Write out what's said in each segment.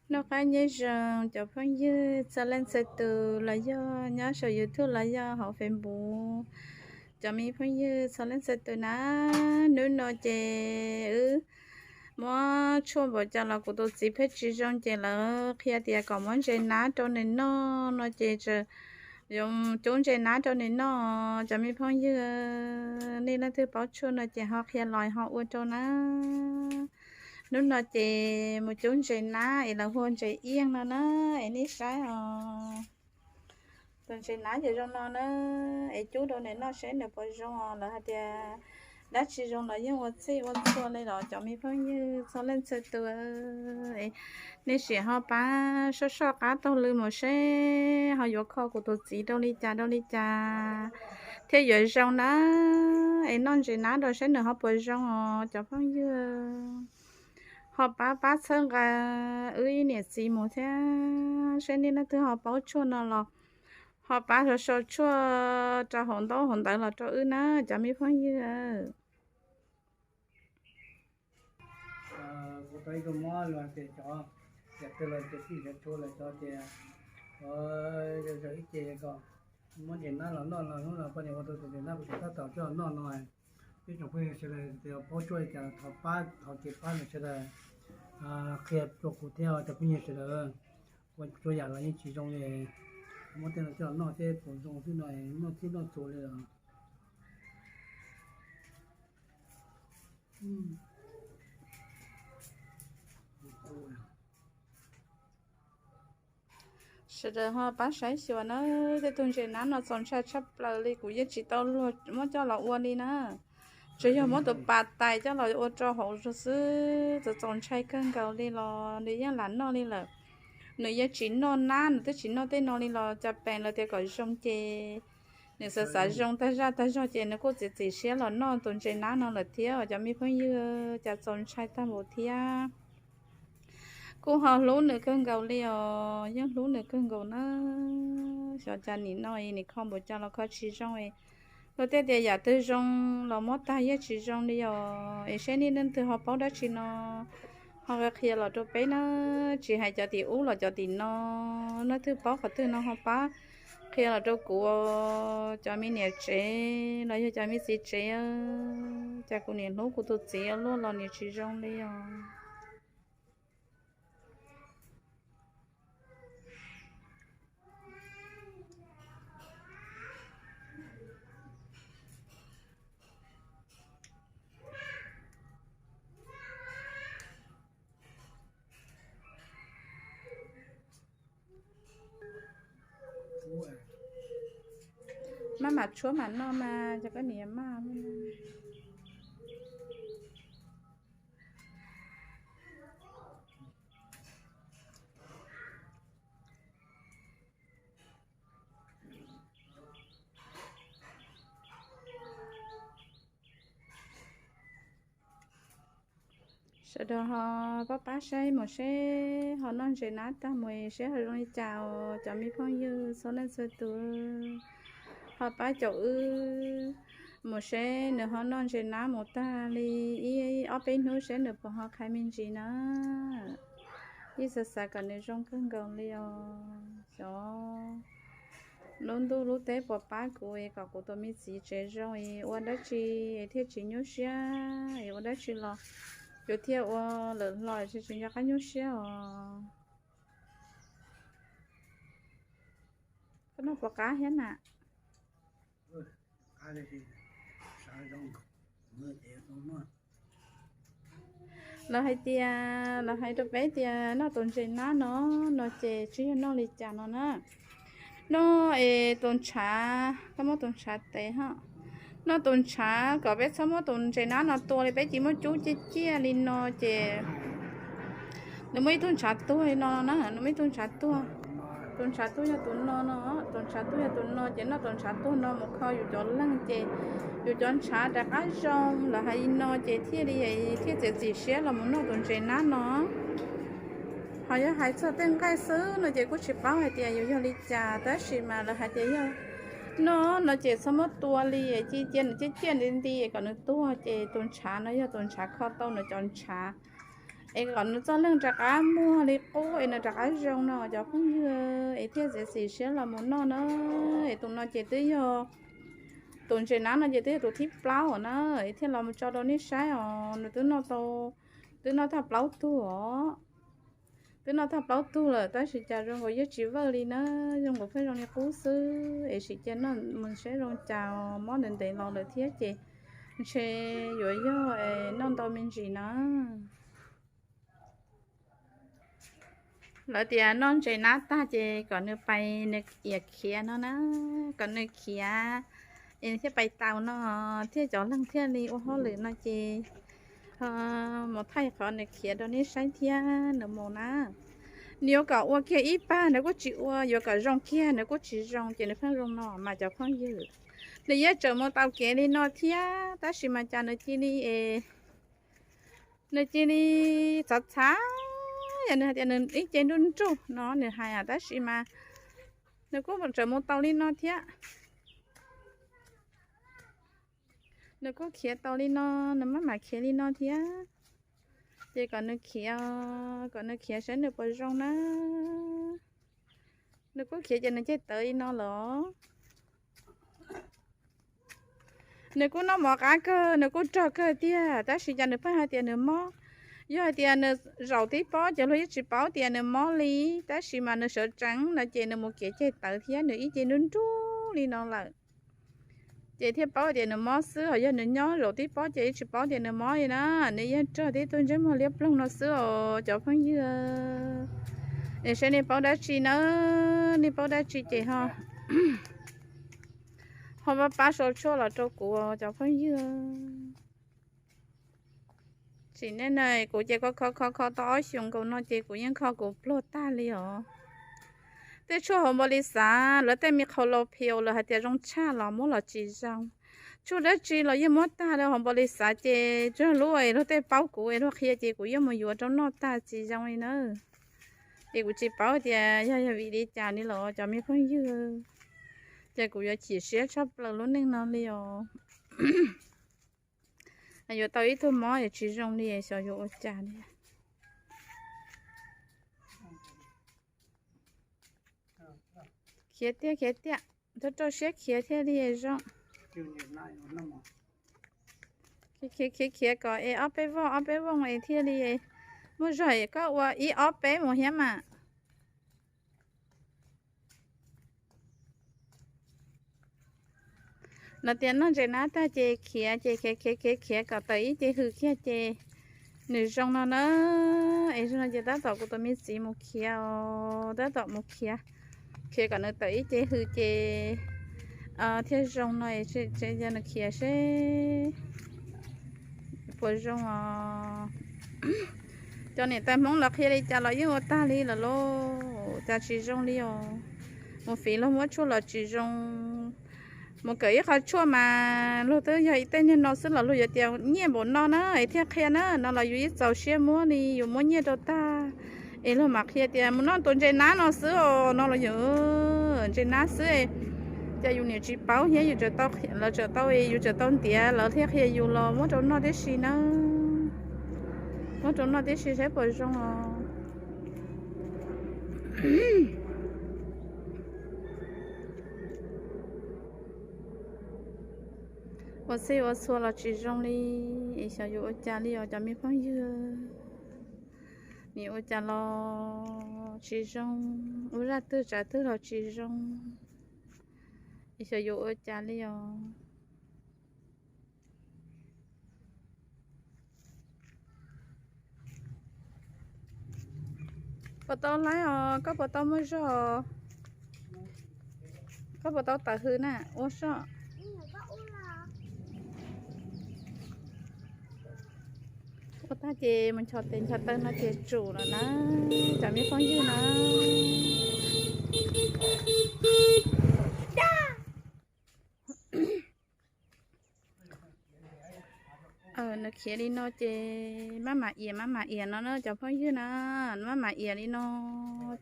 Noj qab nyob zoo cov phooj ywg txhua leej txhua tus los yog nyob saum YouTube los yog hauv Facebook, cov me phooj ywg txhua leej txhua tus na, hnub no ces wb muab tshuaj npaum cas los kuv tus txiv pheej tsis zoo ces lawv qhia tias kom muab ntses nab rau nws noj no ces yuav cub ntses nab rau nws noj. Cov me phooj ywg, nej leej twg paub tshuaj no ces ho qhia los ho ua rau na. Hnub no ces mus cub ntses nab es lawv hu ua ntses iaj no na, es nej saib os. Tus ntses nab ces zoo no na, es cub rau nws noj seb nws puas zoo os. Lawv hais tias dab tsi zoo los yeej ua txhij ua txhua li los cov me phooj ywg txhua leej txhua tus, nej sim ho pab soj soj qab taug lw mus seb ho yuav kho kuv tus txiv rau li cas rau li cas thiaj yuav zoo na. Es noj ntses nab rau seb nws ho puas zoo os cov phooj ywg. Ho pab pab txhawb nqa wb ib niam txiv mus thiab, seb nej leej twg ho paub tshuaj no los ho pab sau sau tshuaj rau hauv ntaub hauv ntawv los rau wb na cov me phooj ywg. Kuv tau ib tug mob los tias cov, tias twg los tias txij ntshav tshuaj los cov tias, zaum ib ce kom muab ntses nab los noj los hnub no poj niam ua tau tus ntses nab kuv tseem tab tom coj los noj no. Peb tsoom phooj ywg sawv daws tias paub tshuaj li cas thov pab thov kev pab los sawv daws qhia rau kuv thiab cov phooj ywg sawv daws. Ua txhua yam los yeej tsis zoo li, muab tej no coj los noj thiab puas zoo xwb no, noj txhij noj txhua li os. Sawv daws ho pab saib xyuas na, tej tug ntses nab no txaus ntshai tshaj plaws li, kuv yeej tsis tau luag muab coj los ua li na. Tsuas yog muab tus pas tais coj los ua rau hauv zog xwb, txaus txaus ntshai kawg nkaus li los nws yeej lam noj li lawm. Nws yeej tsis noj nab, nws twb tsis noj tej no li los cas peem lawv tias kom zoo ces nws xav xav zoo tag zaj tag zog ces nws kuj txiav txim siab los noj tus ntses nab no lawm thiab os cov me phooj ywg, cas txaus ntshai tag npaum thiab. Kuj ho hlub nws kawg nkaus li os, yeej hlub nws kawg nkaus na. Xyov cas nim no nim kho npaum cas los kho tsis zoo. Luag tej tias yam twg zoo los muab tag yeej tsis zoo li os. Es seb nej leej twg ho paub dab tsi no ho qhia los rau peb na. Tsis hais cov tim ub los cov tim no, leej twg paub qhov twg no ho pab qhia los rau kuv, cov me niam tsev los yog cov me txiv tsev, cas kuv nim hlub kuv tus txiv luaj los nim tsis zoo li os. Maj mam tshuab mam noj mas, cov koj niam maj. Sawv daws ho pab pab saib mus seb ho noj ntses nab tag mus seb ho zoo li cas os cov me phooj ywg txhua leej txhua tus. Ho pab caum wb mus seb nws ho noj ntses nab mus tag li ib ob peb hnub seb nws puas ho qhai me ntsis na. Ib xav xav kom nws zoo kawg nkaus li os. Xyov lub ntuj lub teb puas pab kuv es kom kuv tus me txiv tsev zoo es ua dab tsi es thiaj tsis nyuaj siab es ua dab tsi los yuav thiaj ua lawm hlo tsis tsis nco qab nyuaj siab os. Koj noj puas qab thiab na? Lawv hais tias, lawv hais rau peb tias noj tus ntses nab no, no ces tsis yog noj li cas no na. Noj es tus ntshav, koj muab tus ntshav tev ho, noj tus ntshav kom peb txhob muab tus ntses nab no tua li, peb cia muab cub ciaj ciaj li no ces nws muaj ib tug ntshav tuag li no no na, nws muaj ib tug ntshav tuag. Tus ntshav tuag yog tus no no, tus ntshav tuag yog tus no ces noj tus ntshav tuag no mus kho yus cov leeg ces yus cov ntshav rov qab zoo. Lawv hais li no ces thiaj li thiaj txiav txim siab los mus noj tus ntses nab no. Ho yog hais txog tej nqaij xwb no ces kuj tsis paub hais tias yuav yog li cas, tab sis mas lawv hais tias yog noj no ces txhob muab tua li, cia cia nws ciaj ciaj nti nti kom nws tuag ces tus ntshav no yog tus ntshav kho tau nws cov ntshav. Es kom nws txoj leeg rov qab muag li qub es nws rov qab zoo no cov phooj ywg, es thiaj txiav txim siab los mus noj na. Es tus no ces twb yog, tus ntses nab no ces twb yog tus thib plaub na, es thiaj los mus tso rau nej saib os. Nws twb noj tau, twb noj tag plaub tug os. Twb noj tag plaub tug lawm tab sis cas zoo nkaus yeej tsis vawj li na, zoo nkaus pheej zoo li qub xwb. Es sim cia noj mus saib zoo cas, mob ntev ntev los lawm thiab ces ntshe yuav yog noj ntau me ntsis na. Lawv tias noj ntses nab tag ces kom nws pais nws iam khiav no na, kom nws khiav es thiaj pais tau no, thiaj cov leeg thiaj li ua hauj lwm no ces mus thaij qhov nws khiav rau nej saib thiab nws mus na. Nws yuav kom ua kiag ib pab nws kuj tsis ua, yuav kom zoo kiag nws kuj tsis zoo ces nws pheej zoo no mas cov phooj ywg. Nws yeej tseem mus tau kev li no thiab tab sis mas cas nws cia li es nws cia li txhav txhav, yog nws hais tias nws ib ce nruj nruj no nws hais tab sis mas nws kuj tseem mus tau li no thiab. Nws kuj khiav tau li no, nws maj mam khiav li no thiab. Ces kom nws khiav, kom nws khiav saib nws puas zoo na. Nws kuj khiav ces nws ceg tawv li no los. Nws kuj noj mov qab kawg, nws kuj rog kawg tiag tab sis cas nws pheej hais tias nws mob. Yog hais tias nws zaum tib pob ces luag yeej tsis paub tias nws mob li, tab sis mas nws sawv tsees no ces nws mus kev ceg tawv thiab nws ib ce nruj nruj li no lawm. Ces thiaj paub tias nws mob xwb, ho yog nws nyob zaum tib pob ces yeej tsis paub tias nws mob li na. Nws yeej rog tib tug ntsej muag liab ploog no xwb os cov phooj ywg. Es saib nej paub dab tsi na, nej paub dab tsi ces ho, ho pab pab sau tshuaj los rau kuv cov phooj ywg. Tsis nej na, kuv ces kho kho kho kho tau ob xyoos nkaus no ces kuv yeej kho kuv pluag tag li os. Tej tshuaj hauv npaum li xav, lawv tej me qhau los phiu lawv hais tias zoo tshaj los muab los tsis zoo. Tshuaj dab tsi los yeej muab tag li hauv npaum li xav ces tsuas lub es luag tej paub kuv es luag qhia ces kuv yeej mus yuav rau noj tag tsis zoo li na. Ces kuv tsis paub tias yog yog vim li cas li los cov me phooj ywg, ces kuv yuav chim siab tshaj plaws lub neej no li os. Yuav tau ib tug mob es tsis zoo li xyov yuav ua cas li. Khiav tiag khiav tiag, rau rau siab khiav thiaj li zoo. Khiav khiav khiav kom es ob peb vooj ob peb vooj es thiaj li muaj zog, koj ua ib ob peb mus thiab mas. Lawv tias noj ntses nab tag ces khiav, ces khiav khiav khiav khiav kom tawm ib ce hws kiag ces nws zoo no na. Es zoo no ces tab tom kuv tus me txiv mus khiav os, tab tom mus khiav, khiav kom nws tawm ib ce hws ces thiaj zoo no. Yog nws khiav seb puas zoo os. Cov niam tais Hmoob los qhia li cas los yeej ua tag li lawm lauj, cas tsis zoo li os. Mus fiv luag muab tshuaj los tsis zoo, mus kawm ib qho tshuaj mas luag twb yog ib tej niag no xwb los luag yuav tias nyiaj npaum no na es thiaj qhia na, no los yus ib txaus siab muab li, yus muab nyiaj rau tag es luag mam qhia tias mus noj tus ntses nab no xwb os, no los yus ntses nab xwb. Ces yus niam tsis paub thiab, yus tseem tau, lawv tseem tau, yus tseem tau ntiav lawv thiaj qhia yus los muab rau noj tib si na. Muab rau noj tib si saib puas zoo os. Ua txhij ua txhua los tsis zoo li, es xyov yuav ua cas li os cov me phooj ywg. Nim ua cas los tsis zoo, ua zaj twg tsav twg los tsis zoo, es xyov yuav ua cas li os. Puas tau laib os, koj puas tau muaj zog? Koj puas tau tawm hws na? Ua soj. Ua tag ces mus nchos tes nchos taw no ces tsum lawm na, cov me phooj ywg na. Nws khiav li no ces maj mam iam maj mam iam no na cov phooj ywg na, maj mam iam li no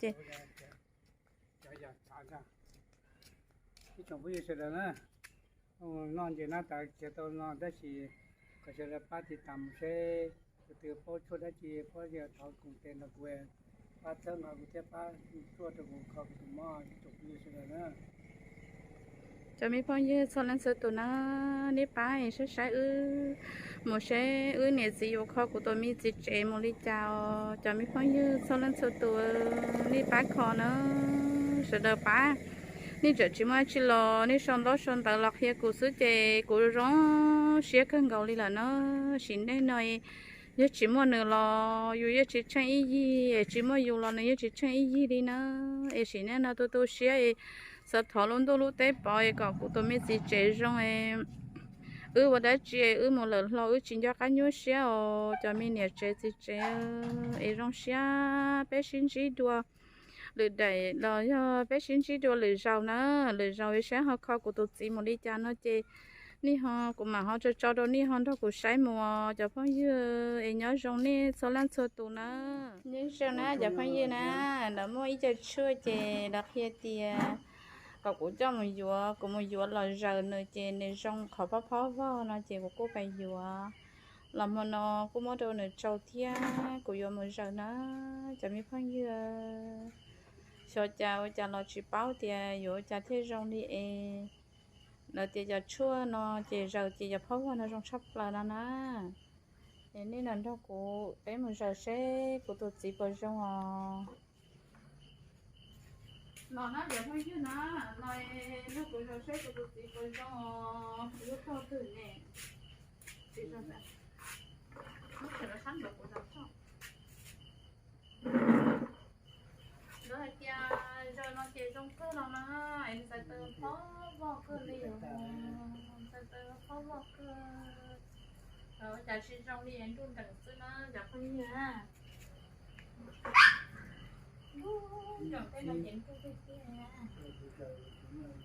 ces ib tsoom phooj ywg sawv daws na, noj ntses nab tawv khiav tau no tab sis kom sawv daws pab tiv tam mus seb Tus twg paub tshuaj dab tsi pab yog thov koom tes nrog kuv, pab txhawb nqa kuv thiab pab tshuaj rau kuv kho kuv tus mob ib tsoom phooj ywg sawv daws na. Cov me phooj ywg txhua leej txhua tus na, nej pab saib saib wb mus seb wb niam txiv yuav kho kuv tus me txiv tsev mus li cas os. Cov me phooj ywg txhua leej txhua tus, nej pab kho na, sawv daws pab. Nej tseem tsis muaj dab tsi los nej sau ntaub sau ntawv los qhia kuv xwb ces kuv zoo siab kawg nkaus li lawm na. Sim neej no yog tsis muaj nws los yus yeej tsis tsheej ib yig, es tsis muaj yus los nws yeej tsis tsheej ib yig li na. Es sim neej no tu tu siab es xav thov lub ntuj lub teb pov es kom kuv tus me txiv tsev zoo es wb ua dab tsi wb mus lawm hlo wb tsis nco qab nyuaj siab os cov me niam tsev txiv tsev, es zoo siab peb sib ntsib dua lwm daim los yog peb sib ntsib dua lwm zaus na, lwm zaus saib ho kho kuv tus txiv mus li cas no ces nej ho kuv mam ho tso tso rau nej ho nrog kuv saib mus cov phooj ywg es nyob zoo nej txhua leej txhua tus na. Nyob zoo na cov phooj ywg na, lawv muaj ib co tshuaj ces lawv qhia tias kom kuv coj mus yuav, kuv mus yuav los zaws nws ces nws zoo qhov phob phob vog no ces kuv kuj pais yuav. Los hmo no kuj muab rau nws tsau thiab kuv yuav mus zaws na cov me phooj ywg. Xyov cas ua cas los tsis paub tias yuav ua cas thiaj zoo li es lawv tias cov tshuaj no ces zaws ces cov phob vog no zoo tshaj plaws no na. Es nej los nrog kuv peb mus zaws seb kuv tus txiv puas zoo os. Los na cov phooj ywg na, los nrog kuv zaws seb kuv tus txiv puas zoo os, kuv lub tog twg ne. Txiv zoo, lub tseem los sab nraud kuv los tso. Lawv hais tias zaws no ces zoo kawg los na, es txhais taw phob vog kawg li, txhais taw phob vog kawg. Ua cas tsis zoo li nruj nreem xwb na cov phooj ywg na. Nruj nreem tej no ces nruj tiag tiag. Nruj tiag tiag li os,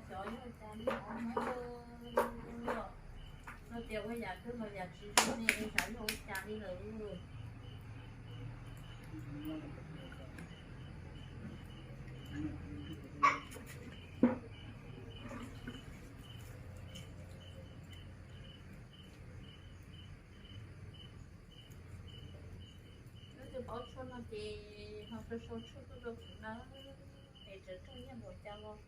xyov yog cas li os. Luag tias ua yam twg los yam tsis zoo li, xyov yog ua cas li lawm. Leej twg paub tshuaj no ces ho sau sau tshuaj tuaj rau kuv na, es tseem raug nyiaj npaum cas los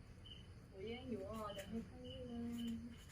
kuv yeej yuav cov me phooj ywg.